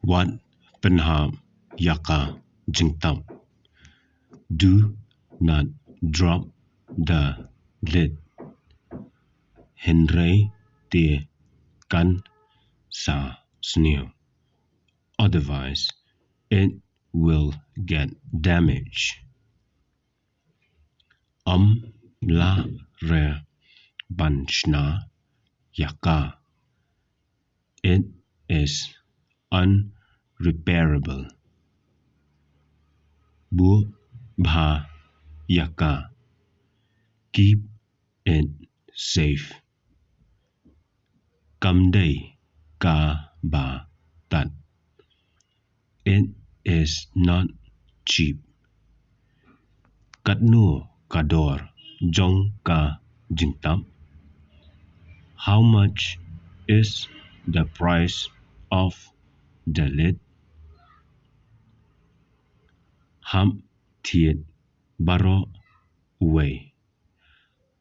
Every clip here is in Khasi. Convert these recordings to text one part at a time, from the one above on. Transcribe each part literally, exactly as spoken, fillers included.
Wat pynhap ïa ka jingtap. Do not drop the lid. Hynrei te kan sa sniew. Otherwise, it will get damaged. Ym lah re ban shna ïa ka. It is unrepairable. Buh bha ïa ka. Keep it safe. Kam dei kaba tad. It is not cheap. Katno ka dor jong ka jingtap? How much is the price of the lid? Hap thied baroh uwei.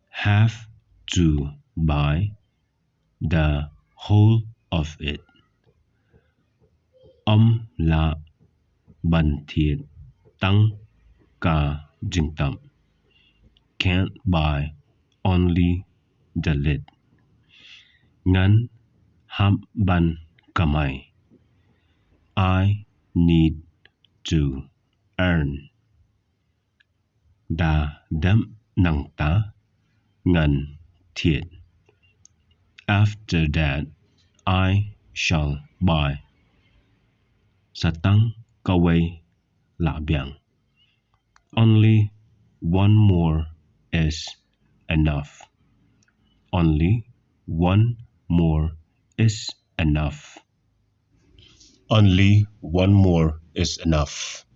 Have to buy the whole of it. Ym lah ban thied tang ka jingtap. Can't buy only the lid. Ngan hap ban kamai. I need to earn. Da dep nangta ngan thied. After that, I shall buy. Sa tang kawei lah biang. Only one more is enough. Only one more is enough. Only one more is enough.